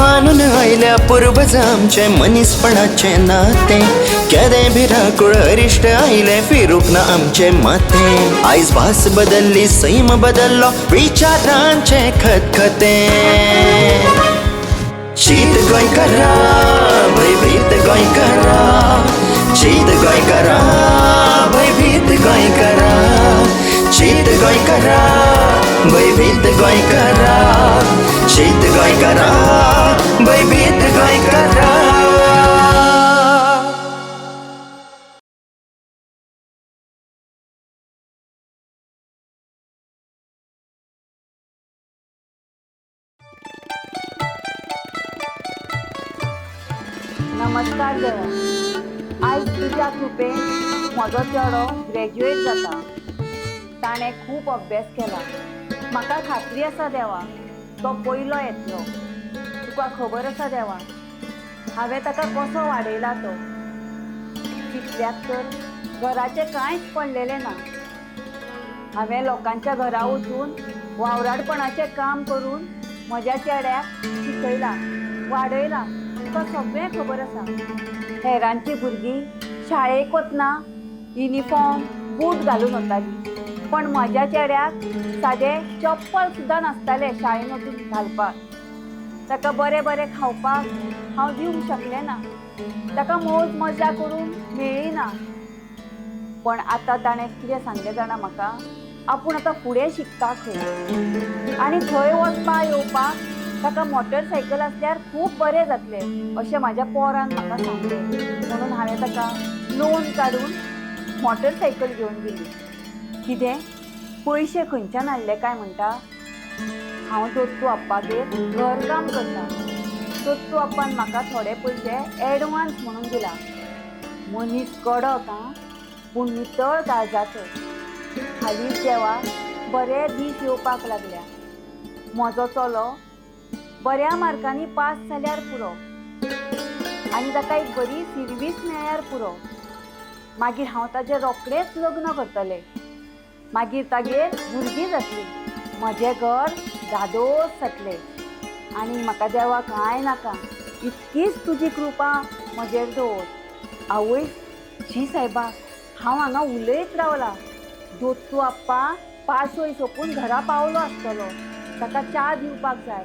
मानून आयल्या पुर्वज आमचें मनीसपणाचें नातें. केदें भिरांकूळ अरिश्ट आयलें फिरूंक ना आमचें माथें. आयज भास बदल्ली, सैम बदल्लो, विचारांचें खतखतें. शीत गोंयकारा, भंयभीत गोंयकारा, शीत गोंयकारा, भंयभीत गोंयकारा, शीत गोंयकारा, भंयभीत गोंयकारा, शीत गोंयकारा, भंयभीत गोंयकारा. नमस्कार देवा, आयज तुज्या कृपेन म्हजो चेडो ग्रॅज्युएट जाता. ताणें खूब अभ्यास केला. म्हाका खात्री आसा देवा, तो पयलो येतलो. तुका खबर आसा देवा, हांवें ताका कसो वाडयला तो. तितल्याक तर घराचें कांयच पडलेलें ना. हांवें लोकांच्या घरा वचून वावराडपणाचें काम करून म्हज्या चेड्याक शिकयला, वाडयला. तुका सगळें खबर आसा. हेरांची भुरगीं शाळेक वतना युनिफॉर्म बूट घालून वताली, पण म्हज्या चेड्याक सादें चप्पल सुद्दां नासतालें शाळेन वचून घालपाक. ताका बरें बरें खावपाक हांव दिवंक शकलें ना. ताका मौज मजा करूंक मेळ्ळी ना. पण आतां ताणें कितें सांगलें जाणा म्हाका, आपूण आतां फुडें शिकता खंय आनी थंय वचपा येवपाक ताका मोटरसायकल आसल्यार खूब बरें जातलें अशें म्हाज्या पोरान म्हाका सांगलें. म्हणून हांवें ताका लोन काडून मोटरसायकल घेवन दिली. कितें पयशे खंयच्यान हाडले काय म्हणटा? हांव दत्तू आप्पागेर घरकाम करता. दत्तू आप्पान म्हाका थोडे पयशे एडवांस म्हणून दिला. मनीस कडक आं, पूण नितळ काळजाचो. हालींच देवा बरे दीस येवपाक लागल्या. म्हजो चलो बऱ्या मार्कांनी पास जाल्यार पुरो आनी ताका एक बरी सिर्वीस मेळ्ळ्यार पुरो. मागीर हांव ताजें रोखडेंच लग्न करतलें. मागीर तागेर भुरगीं जातलीं. म्हजें घर धादोस जातलें. आनी म्हाका देवा कांय नाका, इतकीच तुजी कृपा म्हजेर दवर. आवय शी सायबा, हांव हांगा उलयत रावलां. दत्तू आप्पा पासय सोंपून घरा पावलो आसतलो. ताका च्या दिवपाक जाय.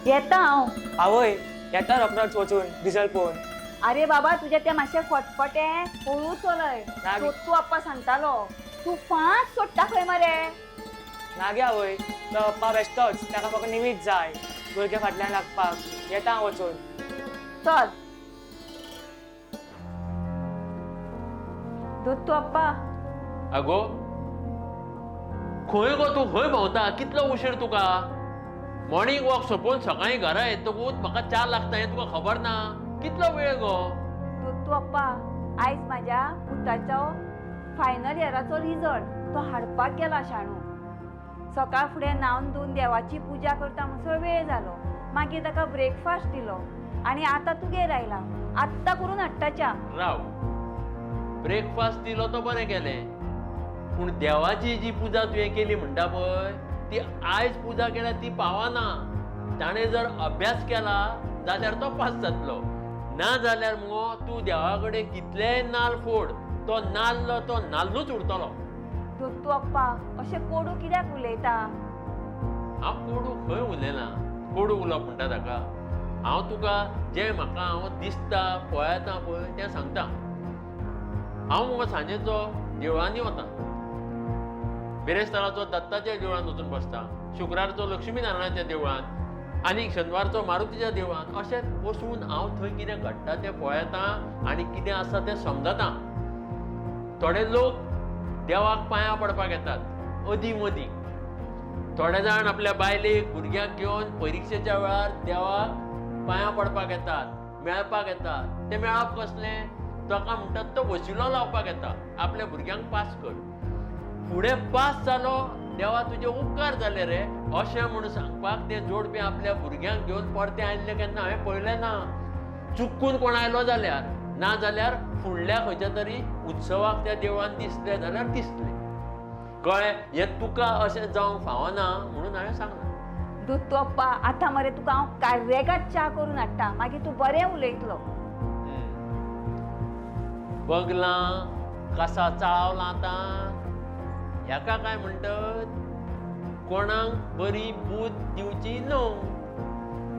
येता हांव. आवय येता रोखडोच वचून रिजल्ट पळोवन. अरे बाबा, तुजें तें मातशें फटफटें हळू चलय. दत्तू आप्पा सांगतालो तूं फांस सोडटा खंय मरे. ना गे आवय, तो अप्पा बेश्टोच, ताका फक्त निमीत जाय भुरग्या फाटल्यान लागपाक. येता हांव वचून. चल दत्तू आप्पा. अगो खंय गो तूं, खंय भोंवता? कितलो उशीर तुका? मॉर्निंग वॉक सोंपोवन सकाळीं घरा येतकूच म्हाका 4 लागता हें तुका खबर ना? कितलो वेळ गो? दत्तू आप्पा, आयज म्हाज्या पुताचो फायनल इयराचो रिजल्ट, तो हाडपाक गेला शाणू. सकाळ फुडें न्हावन धुवन देवाची पुजा करता म्हणसर वेळ जालो. मागीर ताका ब्रेकफास्ट दिलो आनी आतां तुगेर आयला. आत्तां करून हाडटा च्या. राव, ब्रेकफास्ट दिलो तो बरें केलें, पूण देवाची जी पुजा तुवें केली म्हणटा पळय, ती आयज पुजा केल्यार ती पावना. ताणें जर अभ्यास केला जाल्यार तो पास जातलो, ना जाल्यार मुगो तूं देवा कडेन कितलेय नाल फोड, तो नाल्ल तो नाल्लूच उरतलो. दत्तू आप्पा, अशें कोडू कित्याक उलयता? हांव कोडू खंय उलयना? कोडू उलोवप म्हणटा ताका? हांव तुका जें म्हाका हांव दिसता पळयता पळय तें सांगता. हांव मुगो सांजेचो देवळांनी वता. बिरेस्ताराचो दत्ताच्या देवळांत वचून बसता, शुक्रारचो लक्ष्मी नारायणाच्या देवळांत आनी शेनवारचो मारुतीच्या देवळांत. अशें बसून हांव थंय कितें घडटा तें पळयता आनी कितें आसा तें समजता. थोडे लोक देवाक पांयां पडपाक येतात अदीं मदीं, थोडे जाण आपल्या बायलेक भुरग्यांक घेवन परिक्षेच्या वेळार देवाक पांयां पडपाक येतात, मेळपाक येतात. तें मेळप कसलें? ताका म्हणटात तो वशिलो लावपाक येता, आपल्या भुरग्यांक पास कर. फुडें पास जालो, देवा तुजे उपकार जाले रे अशें म्हूण सांगपाक ते जोडपे आपल्या भुरग्यांक घेवन परते आयिल्ले केन्ना हांवें पळयलें ना. चुकून कोण आयलो जाल्यार, ना जाल्यार फुडल्या खंयच्या तरी उत्सवाक त्या देवळान दिसले जाल्यार दिसले. कळ्ळें? हें तुका अशें जावंक फावना म्हणून हांवें सांगलां. दत्तू अप्पा, आतां मरे तुका हांव कार्रेगाद च्या करून हाडटा, मागीर तूं बरें उलयतलो. बगलां कसा चाळवलां आतां. ह्याका काय म्हणटत, कोणाक बरी बूद दिवची न्हू.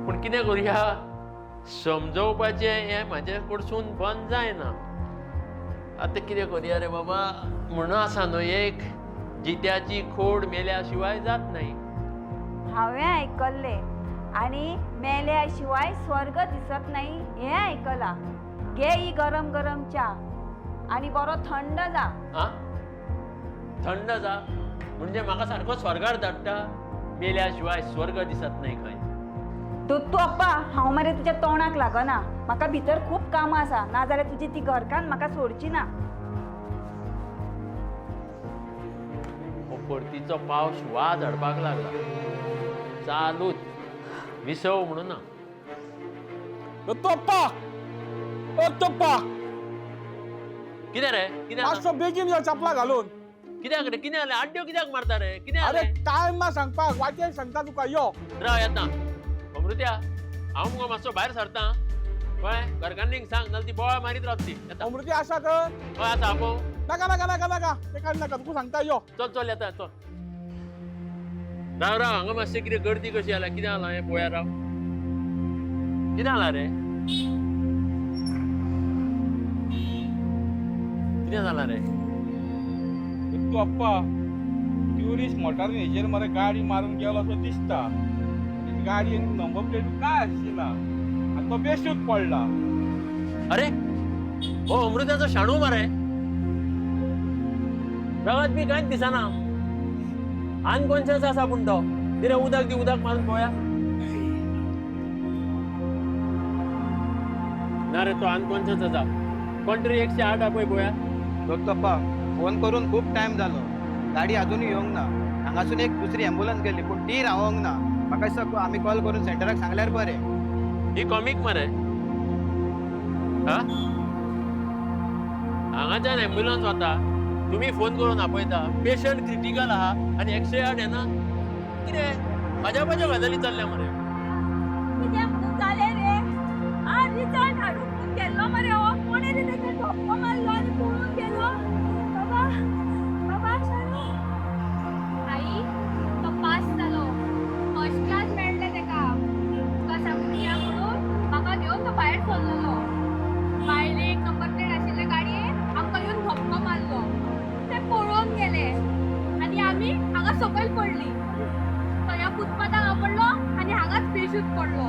पूण कितें करुया, समजोवपाचें हें म्हाजे कडसून बंद जायना. आतां कितें करुया रे बाबा, म्हणून आसा न्हू एक, जित्याची खोड मेल्या शिवाय जात नाही. हांवें आयकल्लें आनी मेल्या शिवाय स्वर्ग दिसत नाही हें आयकलां. घे ही गरम गरम च्या आनी बरो थंड जा. आं, थंड जा म्हणजे म्हाका सारको स्वर्गार धाडटा? मेल्या शिवाय स्वर्ग दिसत नाही खंय. दत्तू अप्पा, हांव मरे तुज्या तोंडाक लागना, म्हाका भितर खूब कामां आसा, नाजाल्यार तुजी ती घरकान्न म्हाका सोडची ना. हो परतीचो पावस वाज हाडपाक लागला, चालूच विसव म्हणून ना. दत्तू अप्पा, ओ दत्तू, कितें रे, कितें मातसो बेगीन यो चपला घालून. कित्याक रे, कितें जालें? आड्ड्यो कित्याक मारता रे, कितें अरे जालें? टायम ना सांगपाक, वाटेर सांगता तुका, यो. राव येता. अमृत्या, हांव मुगो मातसो भायर सरता, कळ्ळें? घरकान्नीक सांग, नाल्यार ती बोवाळ मारीत रावता ती. येता. अमृती आसा तर? हय आसा. आपोव. नाका नाका नाका नाका, ते काड नाका, तुका सांगता, यो. चल चल येता, चल. राव राव, हांगा मातशें कितें गर्दी कशी जाल्या, कितें जालां हें पळोवया. राव, कितें जालां रे, कितें जालां रे? दत्तू अप्पा, ट्युरिस्ट मोटारीन हेजेर मरे गाडी मारून गेलो असो दिसता. तेजी गाडयेन नंबर प्लेट काय आसची ना आनी तो बेशूद पडला. अरे हो अमृताचो शाणू मरे, रगत बी कांयच दिसना, अनकॉन्शियस आसा. पूण तो कितें, उदक दी, उदक मारून पळोवया. ना रे, तो अनकॉन्शियस आसा. कोण तरी 108 आपय पळोवया. दत्तप्पा, फोन करून खूब टायम जालो, गाडी अजूनय येवंक ना. हांगासून एक दुसरी एम्बुलन्स गेली पूण ती रावोंक ना. म्हाका दिसता आमी कॉल करून सेंटराक सांगल्यार बरें. ही कॉमीक मरे. हा, हांगाच्यान एम्ब्युलन्स वता, तुमी फोन करून आपयता, पेशंट क्रिटिकल आहा आनी 108 येना. कितें अजापाच्यो गजाली चल्ल्या मरे. कितें म्हणून जालें रे? आज रिजल्ट हाडूंक म्हणून गेल्लो मरे हो, कोणें रे तेका धपको मारलो आनी पळून गेलो. बाबा, बाबा, शाणू. आई, तो पास जालो, फर्स्ट क्लास मेळ्ळें तेका. तुका सांगून या म्हणून म्हाका घेवन तो भायर सरलेलो. भायले एक नंबर प्लेट आशिल्ले गाडयेन आमकां येवन धपको मारलो, ते पळोवन गेले आनी आमी हांगा सकयल पडली. तो ह्या फुटपाथार हांगा पडलो आनी हांगाच बेशूद पडलो.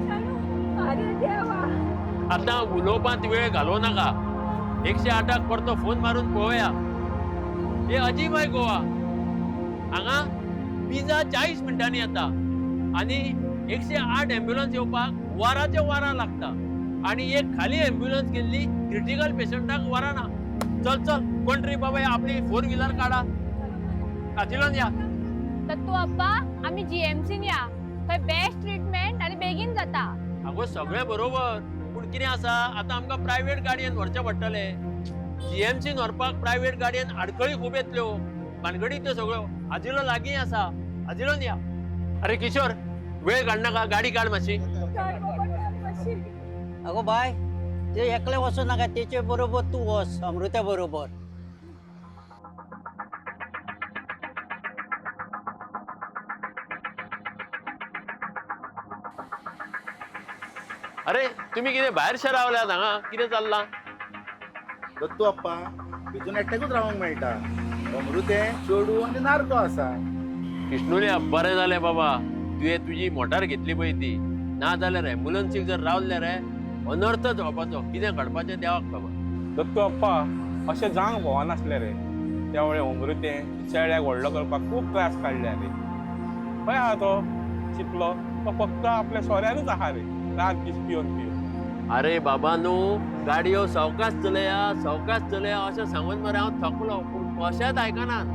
शाणू, अरे देवा. आतां उलोवपांत वेळ घालोवं नाका, 108 परतो फोन मारून पळोवया. हे अजीब आहे गोवा, हांगा पिझ्झा 40 मिनटांनी येता आनी 108 एम्ब्युलन्स येवपाक वराचे वरां लागता. आनी एक खाली एम्ब्युलन्स गेल्ली क्रिटिकल पेशंटाक वरां ना. चल चल, कोण तरी बाबा आपली फोर व्हिलर काडा, काजिलोन या. दत्तू अप्पा, आमी जीएमसीन या, थंय बेस्ट ट्रिटमेंट आनी बेगीन जाता. अगो सगळें बरोबर, पूण कितें आसा, आतां आमकां प्रायवेट गाडयेन व्हरचें पडटलें. जीएमसीन व्हरपाक प्रायवेट गाडयेन आडखळी खूब येतल्यो, भानगडी त्यो सगळ्यो. आजिलो लागीं आसा, आजिलोन या. अरे किशोर, वेळ काडनाका, गाडी काड मातशी. अगो बाय, ते एकले वचूं नाका, तेचे बरोबर तूं वच, अमृत्या बरोबर. अरे तुम्ही कितें भायर शे रावल्यात हांगा, कितें चल्लां? दत्तू अप्पा, भितून एकट्याकूच रावंक मेळटा. अमृतें, चेडू आनी नारको आसा. किष्णुल्या, बरें जालें बाबा तुवें तुजी मोटार घेतली पळय ती, ना जाल्यार एम्बुलन्सीक जर रावले रे अनर्थ जावपाचो. कितें घडपाचें देवाक खबर. दत्तू अप्पा, अशें जावंक भोवनासलें रे. त्या वेळार अमृतें चेड्याक व्हडलो करपाक खूब त्रास काडले रे. खंय आहा तो शिकलो, तो फक्त आपल्या सोऱ्यानूच आहा रे, रात दीस पिवन पिवन. अरे बाबा न्हू, गाडयो सवकास चलया सवकास चलया अशें सांगून मरे हांव थकलो, पूण कशेंच आयकनात.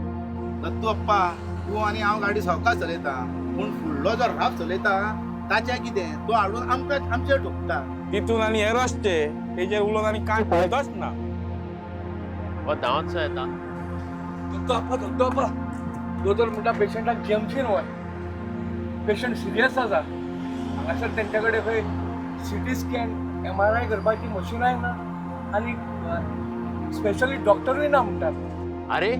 दत्तू अप्पा, तूं आनी हांव गाडी सवकास चलयता, पूण फुडलो जो राफ चलयता ताचें कितें, तो हाडून आमकां आमचेर ठोकता. तितून आनी हे रस्ते, तेजेर उलोवन आनी कांय फायदोच ना. हो धांवतसो येता. दत्तू अप्पा, दत्तू अप्पा, दोतोर म्हणटा पेशंटाक जीएमसीन व्हर, पेशंट सिरियस आसा. हांगासर तेंच्या कडेन खंय सिटी स्कॅन, एमआरआय करपाची मशिनाय ना आनी स्पेशलिस्ट डॉक्टरूय ना म्हणटात. अरे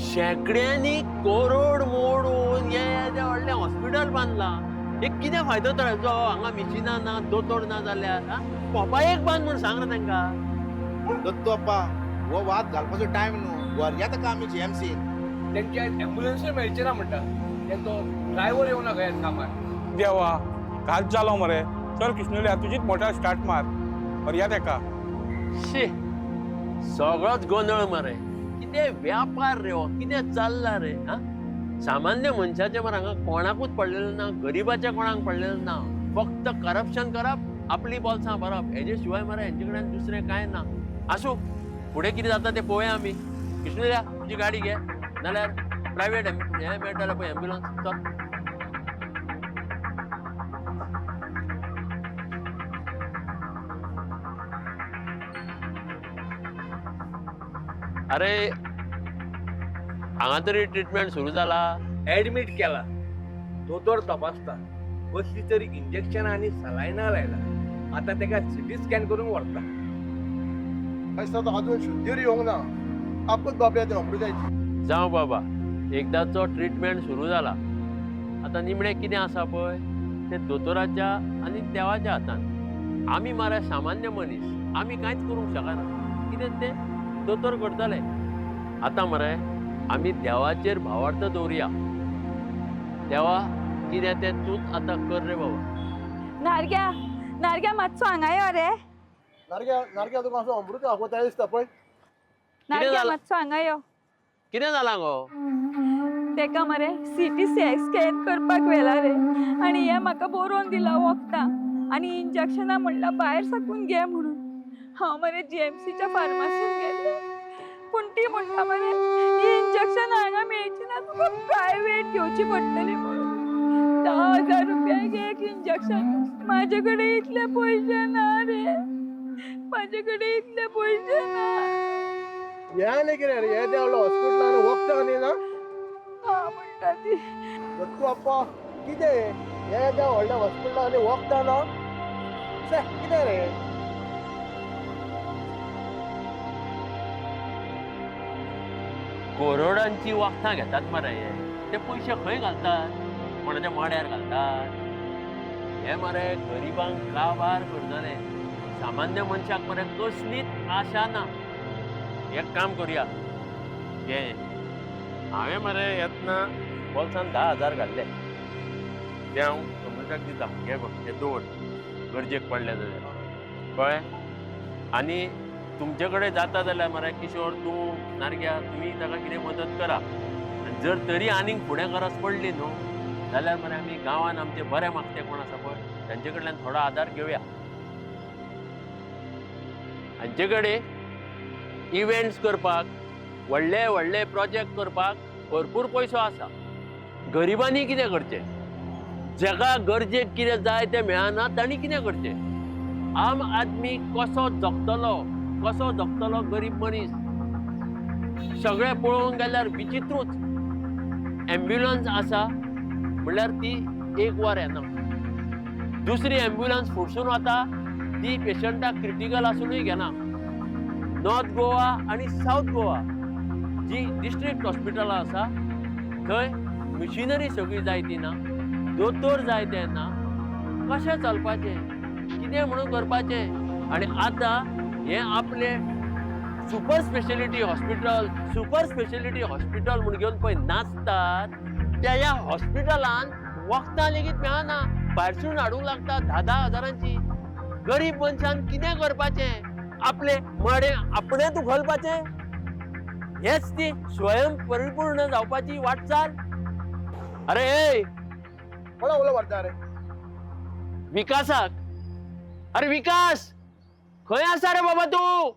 शेंकड्यांनी करोड मोडून हे येदें व्हडलें हॉस्पिटल बांदलां, एक कितें फायदो तर हाचो? हांगा मिशिनां ना, दोतोर ना जाल्यार पोपायेक बांद म्हूण सांग रे तांकां. दत्तू अप्पा, हो वाद घालपाचो टायम न्हू, व्हरया ताका आमी जीएमसीन. तेंची आयज एम्बुलन्सूय मेळची ना म्हणटा, तेंचो ड्रायव्हर येवना खंय कामार. देवा, घात जालो मरे. चल कृष्णुल्या, तुजीच मोटर स्टार्ट मार, व्हरया तेका. शी, सगळोच गोंदळ मरे. कितें व्यापार रे हो, कितें चल्ला रे? हा, सामान्य मनशाचें मरे हांगा कोणाकूच पडलेलें ना, गरिबाच्या कोणाक पडलेलें ना. फक्त करप्शन करप, आपली बोल्सां भरप, हेजे शिवाय मरे हेंचे कडेन दुसरें कांय ना. आसूं, फुडें कितें जाता तें पळोवया आमी. कृष्णुल्या, तुजी गाडी घे, नाल्यार प्रायवेट हें मेळटलें पळय एम्ब्युलन्स, चल. अरे हांगा तरी ट्रिटमेंट सुरू जाला. ऍडमीट केला, दोतोर तपासता, कसली तरी इंजेक्शन आनी सलायना लायला, आतां तेका सिटी स्कॅन करूंक व्हरता. दिसता तो अजून शुद्धीर येवंक ना. आपत बाबल्या ते अमृताची. जावं बाबा, एकदांचो ट्रिटमेंट सुरू जाला, आतां निमणें कितें आसा पळय तें दोतोराच्या आनी देवाच्या हातान. आमी मरे सामान्य मनीस, आमी कांयच करूंक शकना, कितें तें दोतोर करतले. आतां मरे आमी देवाचेर भावार्थ दवरुया. देवा, कितें तें तूंच आतां कर रे बाबा. नारग्या, नारग्या मातसो हांगा यो रे. नारग्या, नारग्या, तुका असो अमृत दाखोवता दिसता पळय. नारग्या मातसो हांगा यो. कितें जालां गो? तेका मरे सिटी स्कॅन करपाक व्हेला रे, आनी हें म्हाका बरोवन दिलां वखदां आनी इंजेक्शनां म्हणलां भायर साकून घे म्हणून. हांव मरे जीएमसीच्या फार्मासीन गेल्लें, पूण ती म्हणटा मरे ही इंजेक्शनां हांगा मेळची ना, तुका प्रायवेट घेवची पडटली म्हणून. 10,000 रुपया एक इंजेक्शन, म्हाजे कडेन इतले पयशे ना रे, म्हाजे कडेन इतले पयशे ना. हें न्ही कितें रे, हें तें व्हडलें हॉस्पिटलान वखदां न्ही ना. हा म्हणटा ती. दत्तू आप्पा, कितें हें तें व्हडलें हॉस्पिटलान वखदां ना? छे, कितें रे? करोडांची वखदां घेतात मरे हे, ते पयशे खंय घालतात? कोणाच्या माड्यार घालतात? हे मरे गरिबांक काबार करतले, सामान्य मनशाक मरे कसलीच आशा ना. एक काम करुया, हे हांवें मरे येतना बोल्सान 10,000 घातले, ते हांव अमृताक दिता. घे गो, हे दवर, गरजेक पडले जाल्यार, कळ्ळें? आनी तुमचे कडेन जाता जाल्यार मरे किशोर, तूं नारग्या, तुमी ताका कितें मदत करा. आनी जर तरी आनीक फुडें गरज पडली न्हू जाल्यार मरे आमी गांवांत आमचे बरे मागते कोण आसा पळय तांचे कडल्यान थोडो आदार घेवया. हांचे कडेन इव्हेंट्स करपाक, व्हडले व्हडले प्रोजेक्ट करपाक भरपूर पयसो आसा. गरिबांनी कितें करचें? जाका गरजेक कितें जाय तें मेळना तांणी कितें करचें? आम आदमी कसो जगतलो, कसो जगतलो गरीब मनीस? सगळें पळोवंक गेल्यार विचित्रूच. एम्ब्युलन्स आसा म्हणल्यार ती एक वर येना, दुसरी एम्ब्युलन्स फुडसून वता, ती पेशंटाक क्रिटिकल आसुनूय घेना. नॉर्थ गोवा आनी सावथ गोवा जी डिस्ट्रिक्ट हॉस्पिटलां आसा थंय मशिनरी सगळी जाय ती ना, दोतोर जाय ते ना. कशें चलपाचें, कितें म्हणून करपाचें? आनी आतां हें आपलें super speciality hospital, super speciality hospital म्हूण घेवन पळय नाचतात, त्या ह्या हॉस्पिटलान वखदां लेगीत मेळना, भायरसून हाडूंक लागता 10-10 हजारांची. गरीब मनशान कितें करपाचें? आपलें मडें आपणेंच उखलपाचें? हेच ती स्वयं परिपूर्ण जावपाची वाटचाल? अरे ए, कोणा उलो मारता रे? विकासाक. अरे विकास, खंय आसा रे बाबा तूं?